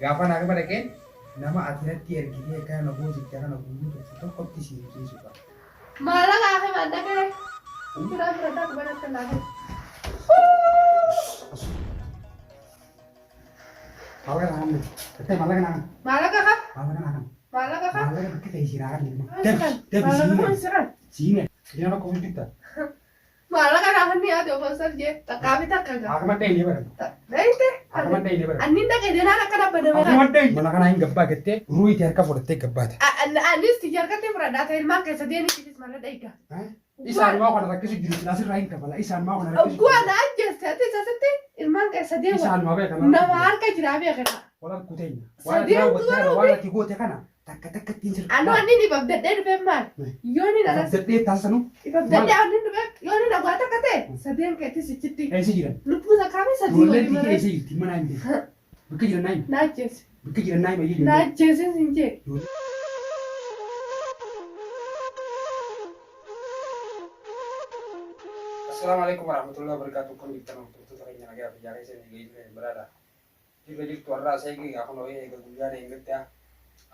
Gaafa haakima dhaqeen nama ati natti ergitee akkana na goosifte kana guyyuu tokko tokkotti si himsiisu qaba. Maallaqa hakimaan dhaqee. Biraa fudhadhaa quban akka laafee. Maallaqa naa kenni. Gattee maallaqa naa kenni. Maallaqa kam? Maallaqa naa kenni. Maallaqa kam? Maallaqa bakka ta'e si naa kenni. Dabi dabi Maallaqa kam siin siran? siin. Siin rakkoo jirta. Maallaqa naa kenni yaade ofan sarjee takkaa fi takka gaa. Haakima dhayinee barama. Dhayite? Haakima dhayinee barama. Annin dhaqee danaan akkana baname. Haakima dhayi. Mana kanaa hin gabbaa gattee ruuyitii harka fudhattee gabbaata. Anis tiyya harkatti fudhadhaa ta'e ilmaan keessa deemee mallaqa dhayiga. Isaan maa kana rakkisu jiru silaa sirraa hin kafala. Isaan maa kana rakkisu Ogguu jiru. ana ajjeeste ati isasitti ilmaan keessa deema. Isaan maa beekan. Nama harka jiraa beekata. Wal harku teenya. Waan ati Sadeen raawwatte kana dubaruu waan ati goote kana takka takka ittiin sirra. Anu annin ibabdadhee dhufeef maal? Yooni anas Dadhee taasisanu ibabdadhee annin dhufeef yooni nagaa takka ta'e sadeen keetti sichitti. eessa jiran? Lubbuu takkaa fi sadii Ijoolleen walii tiyya malee. eessa jirti? Mana hin beeku. Bakka jiran naa himi. Na ajjeese. Bakka jiran naa himi Na ijoolleen. ajjeese sin jee. Assalaamu alaikum warahmatullahi wabarakatuh. Kun jirtan hordoftoota keenya nagaa fayyaa keessa ni geejjiba biraadha. Jirra jirtu har'aa seegee gaafa noo eega guyyaa deengatti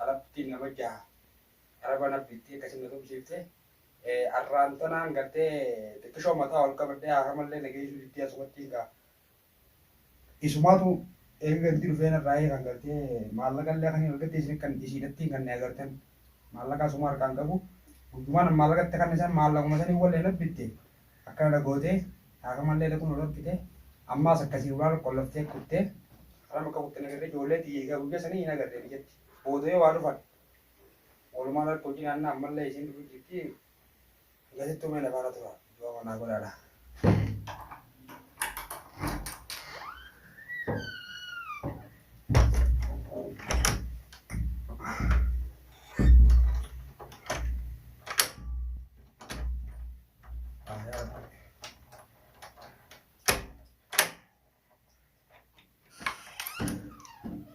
alatti nama jaha araba nabbitti akkasii na tumsiifte. Har'aan tanaan gartee xiqqishoo mataa ol qabadhee haakamallee nageessuu diddee asumatti egaa isumaatu eega ganti dhufeen irraa eegan gartee maallaqa illee kan hin argatte isin kan isiidhatti kan agartan maallaqa asuma harkaan qabu guyyumaan maallaqatti kan isaan maallaquma sanii wallee nabbitte akkana dhagootee haakamallee dhaquun dhorkite ammaas akkasii ulaan qollaftee kuttee karaa bakka kutte nagarree ijoollee xiyya egaa guyyaa sanii hin agarree biyyatti booda yoo waa dhufan walumaan harka hojii naannaa ammallee isiin dhufu jirti gasittuu mee lafaarra tura du'a manaa godhaadha.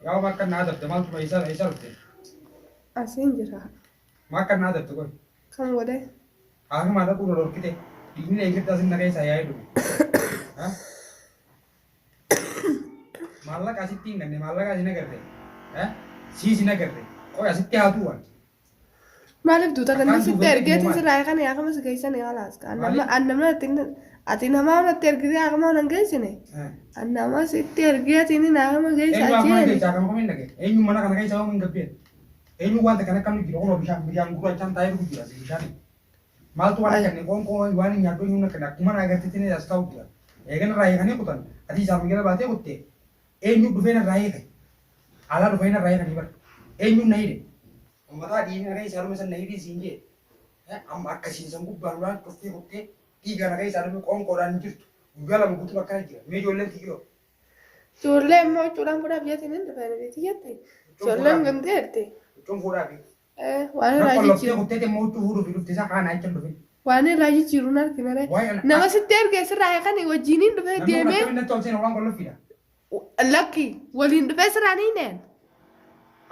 Yaa bakka naa dabde maaltu eessa eessa dhufte? Asiin jira. Maal naa dabde kun? Kan godhe. Haakima dhaquu na dhorkite. Dhiigni eegatti asin na keessaa yaa'ee dhufe. Maallaqa asitti hin ganne maallaqa asin agarre. Siis hin agarre. Qoy asitti haa tu'an. Maaliif duuta Akkaan ganna sitti duuba ergeetiin uumaa. sirraa kana yaakama si geessani halaas. Maaliif? Annama ati namaa natti ergitee yaakama nan geessine. Annama sitti ergeetiin yaakama Eenyu geessaa haakima jeeni. keessaa kan komiin dhage? Eenyu mana kana keessa hin gabbeen? Eenyu wanta kana akkam jira? Kunoo bishaan bishaan gurraachaan taa'ee dhufu jira bishaan. Maaltu waan akkanne qoonqoo waan hin nyaadhu eenyuun akkanne akkuma na agartetti as taa'u jira. Eegan irraa eeganii kutan ati isaan jala baatee kutte eenyu dhufee narraa eege? Alaa dhufee narraa eeganii bara. Eenyuun na hidhe? Uummataa dhiigni na keessaa dhume san na hidhii siin jee. Amma akkasiin san gubbaan ulaan cuftee kuttee dhiiga na keessaa dhume qoonqoodhaan hin jirtu. Guyyaa lama guutuu akkana jira. Mee ijoolleen tiyyoo. Ijoollee immoo huccuudhaan fuudhaaf jeetiin hin dhufeen beekti jette. Ijoolleen gamteerti. Huccuun fuudhaafi. Waan irraa Qollofte jijjiiru. kuttee immoo huccuu fuudhuuf dhufte isaa kaanaa jecha hin dhufin. Waan irraa jijjiiru hin argine ree. Waa'ee ana- Nama sitti ergee sirraa kan wajjiniin dhufee Namni kun deemee akkamiin natti ol seena waan qolloffiidha. lakki waliin dhufee sirraa ni neen.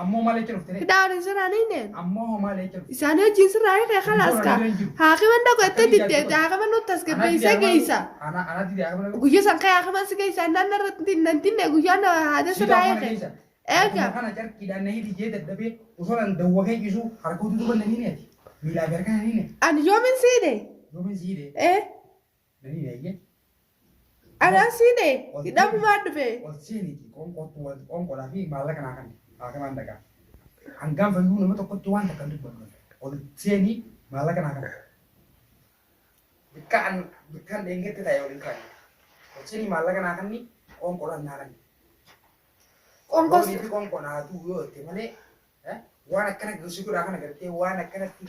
Ammoo maal jecha dhufte? Hidhaa waliin sirraa ni neen. Ammoo maal jecha dhufte? Isaanii wajjin sirraa hiikee khalaas kaa. Haakiman dhaqu itti diddeete haakiman nutti as gabbeessee geessa. Anaatti haakima Guyyaa san kee haakiman si geessa naan irratti nan dinne guyyaa na haada sirraa hiike. Eega. Kana carqiidhaan na hidhi jee dadhabee osoo nan dawwakee ciisu harka utuu duuba nanii neeti. Miilaa fi harka nanii neeti. Ani yoomin siidhe? Yoomin siidhe Eh nanii neeyyee. anaan siidhe hidhamumaan dhufe. Ol seeniiti qoonqootu wal qoonqoodhaa fi maallaqa naa kanne haakimaan dhaqaa. Hangaan fayyuu nama tokkotti waan takka hin dubbannu. Ol seenii maallaqa naa kanne. Bikka an bikkaan dheengette ta'e ol hin kaane. Ol seenii maallaqa naa kanni qoonqoodhaan naa kanne. Qoonqoos Loonii fi qoonqoon haa du'u yoo jette malee waan akkana gosi godhaa kana gartee waan akkanatti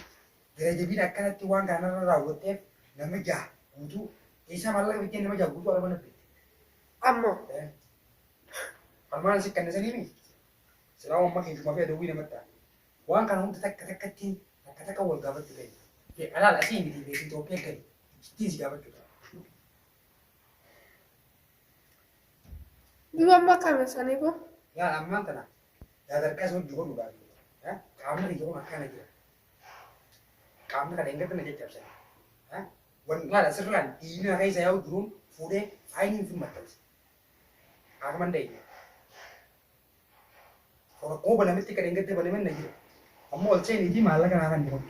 gara jabina akkanatti waan kanarra raawwatteef nama jaha guutuu keessaa maallaqa bittee nama jaha guutuu araba nabbitte. Ammoo. Falmaan si kannisanii mi? Silaa amma keessumaa fi adawwii namatti ta'a. Waan kana hunda takka takkatti takka takka wal gaafachuu keenya. Alaal asii miti beekin Itoophiyaa gadi. Ittiin si gaafachuu ta'a. Duuba amma akkam saniifuu. Laal ammaan tana sadarkaa isa hojii godhuudhaaf qaamni kiyya kun akkana jira. Qaamni kana hin gaddina caccabsan. Laal asirraan dhiigni na keessa yaa'u jiruun fuudhee faayiniin fi maxxanse. Haakaman dhayine. Akkuma banametti kan hin banameen na jira. Ammoo ol seeniitii maallaqa naa kan jedhamu.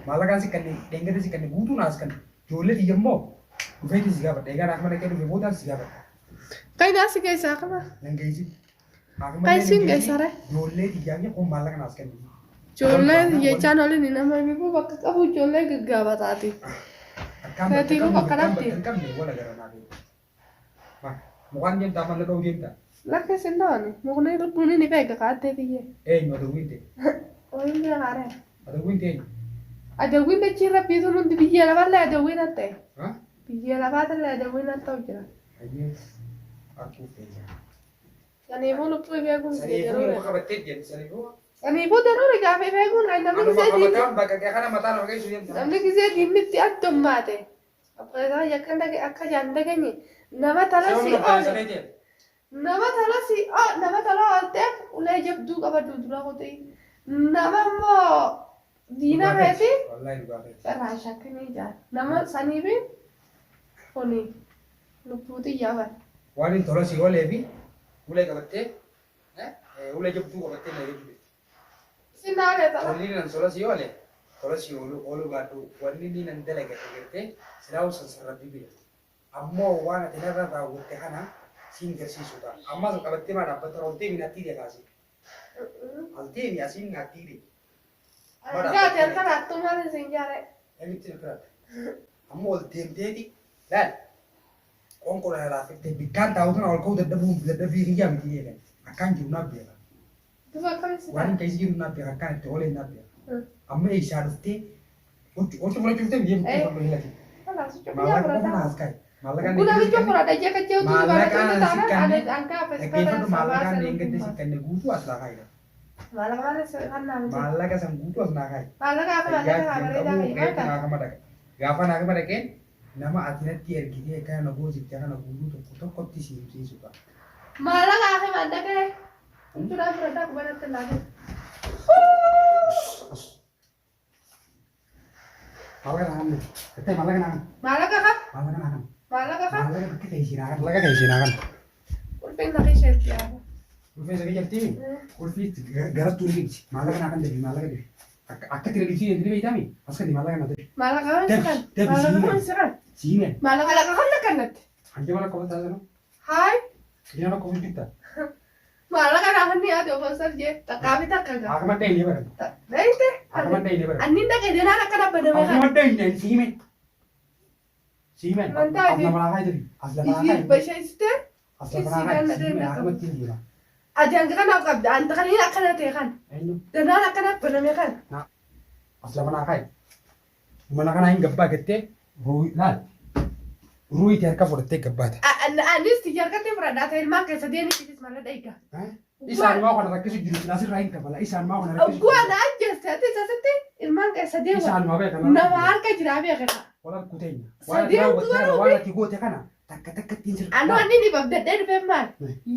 Maallaqaan si kanneen dheengate si kanneen guutuu naas kan ijoollee tiyya immoo dhufeetii si gaafadha. Egaa naaf mana kee dhufe boodaan si gaafadha. Kan naas geessaa qaba. Nan geessi. Kan isin geessare? Ijoollee tiyyaa fi kun maallaqa naas kennu. Ijoollee jechaan oliin nama bifuu bakka qabu ijoollee gaggaabataati. Akkaan Feetii bakka bakka qabne kanatti. bakka hin qabne wal agarra naaf. Mukaan deemtaa mana dha'uu deemtaa. Lakka isin dhawani mukni lubbuun ni beeka kaattee tiyyee. Eenyu adawwiin ta'e? Waliin beekaare. Adawwiin ta'e eenyu? Adawwiin dachii rabbii sun hundi biyya lafallee adawwiin haa ta'e. Ha? Biyya lafaatillee adawwiin haa ta'u jira. Hayyee arguuf deemta. Saniifuu lubbuu beekuun Saniifuu daruure. muka qabattee deemti saniifuu. Saniifuu daruure gaafa beekuun namni Anuma gisee diinni qabataan bakka kana mataa nama geessu deemta. namni gisee diinni itti addummaate. Abbeesaa yakkan dhage akka jaan dhageenye nama tala si Sababni abbaa oole. sanii deema. Nama tala si nama tala oolteef ulee jabduu qabadhu dura kutii. Nama immoo diina keeti Wallaahi dhugaa keeti. irraa shakkinii jaan. Nama saniifi kuni lubbuu xiyyaa bara. Waan hin tola si oolee fi ulee qabattee ulee jabduu qabattee na eeguu Isin naalee tala. Wanni nan tola si oole tola si oolu oolu baadhu wanni inni nan dalagate gartee silaa usan rabbi bira. Ammoo waan ati narra raawwatte kana siin garsiisuudha. Ammas qabattee maa dhaabbatta ol deemi natti hidhe kaase. Ol deemi asiin natti hidhe. Gaati harka laattuu maal isin jaare? Eenyutti na biraatti? Ammoo ol deemteeti laal qoonqoo na laafiftee bikkaan taa'u tana ol ka'uu dadhabuu dadhabbii kiyyaa miti jedhan. Akkaan jiru naaf beeka. Bifa akkamii si Waan ta'a? keessa jiru naaf beeka akkaan itti oolee naaf beeka. Amma eessaa dhuftee huccuu fudhachuu dhuftee biyya Eh. bukkee fudhachuu hin latin. Kalaas huccuu biyyaa Maallaqa qofa fudhata. naas ka'e. Maallaqaan Guna bichuu fudhata jee kachee utuu Maallaqaan dubartoota si taanaan kanne ani ankaa dhaggeeffadhu maallaqaan deengatti si feesifata kanne guutuu as naa kaa'e. Maallaqa maal kannaa miti. Maallaqa san guutuu as naa kaa'e. Maallaqa hafa maallaqa haa bareedaa Qabu fayyadamu. naa kama dhaqa. Gaafa naa kama dhaqeen nama ati natti ergitee akkana na goosifte kana guutuu tokko tokkotti si himsiisuudha. Maallaqa hafe maallaqa huccuudhaan fudhadhaa qubanatti laafee. Maallaqa naa kanne. Gattee maallaqa naa kanne. Maallaqa kam? Maallaqa naa kanne. Maallaqa kam? Maallaqa bakka ta'e ishee naa kanne. Maallaqa ta'e ishee naa kanne. Ulfiin na keessa yaafa. Ulfee isa keessatti ulfii garattuu ni ibsi. Maallaqa naa kan deebi maallaqa deebi. Akka tira ibsi ni beektaami as kan maallaqa naa deebi. Maallaqa kam si kan? Maallaqa kam si kan? Siimeen. Maallaqa laqa kam lakkannatti? Hanje mana qofa taasisanu. Haay. Hanje mana qofa jirta. Maallaqa naa kan yaade ofan sarjee takkaa fi takka gaa. Akkuma dhayinee baran. Beekte? Akkuma dhayinee baran. Anniin dhaqee danaan akkana baname kan. Akkuma dhayinee siimeen. Siimeen. Wanta As lafa naa kaayee as lafa naa Isii kaayee. basheessite As lafa naa kaayee siimeen akkuma ittiin deema. ati hanga kanaaf qabda anta kaniin akkana ta'e kan. Eenyu Danaan akkana baname kan. as lafa naa kaayee. Mana kanaa hin gabbaa gattee ruuyi laal. Ruuyi harka fudhattee gabbaate. Anis xiyyaarkatti fudhadhaa ta'e ilmaan keessa deemee mallaqa eega. Isaan maa kana rakkisu jiru asirraa hin kafala. Isaan maa kana rakkisu Oguu ana ajjeeste ati isasitti ilmaan keessa deema. Isaan maa beekan. Nama harka jiraa beekata. Wal harku teenya. Waan ati Sadeen raawwatte kana dubaruu waan ati goote kana takka takka ittiin sirra. Anu anni ibabdadhee dhufee maal?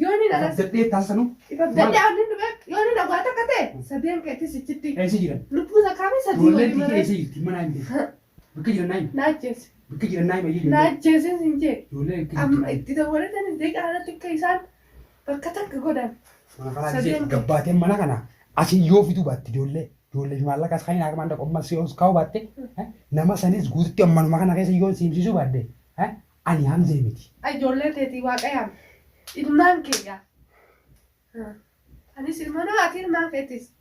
Yooni anas Dadhee taasisanu ibabdadhee anni dhufee yooni nagaa takka ta'e sadeen keetti sichitti. eessa jiran? Lubbuu sakkaamii sadii Ijoolleen walii biyya malee. eessa jirti? Mana hin beeku. Bakka jiran naa himi. Na ajjeese. Bakka jiran naa himi Na ijoolleen. ajjeese sin jee. Ijoolleen bakka Amma jirti. itti dabalatan deeqa alatti akka isaan bakka takka godhan. Mana kanaa Sadeen gisee gabbaateen mana kana asii yoo fiduu baatte ijoollee ijoollee maallaqa as kan hin haqamaan dhaqu amma si os kaa'u baatte nama sanis guututti ammanuma kana keessa yoo siimsisuu baadde ani hamzee miti. Ijoollee teetii waaqayyaam. Ilmaan keeyyaa. Anis ilma namaati ilmaan keetis.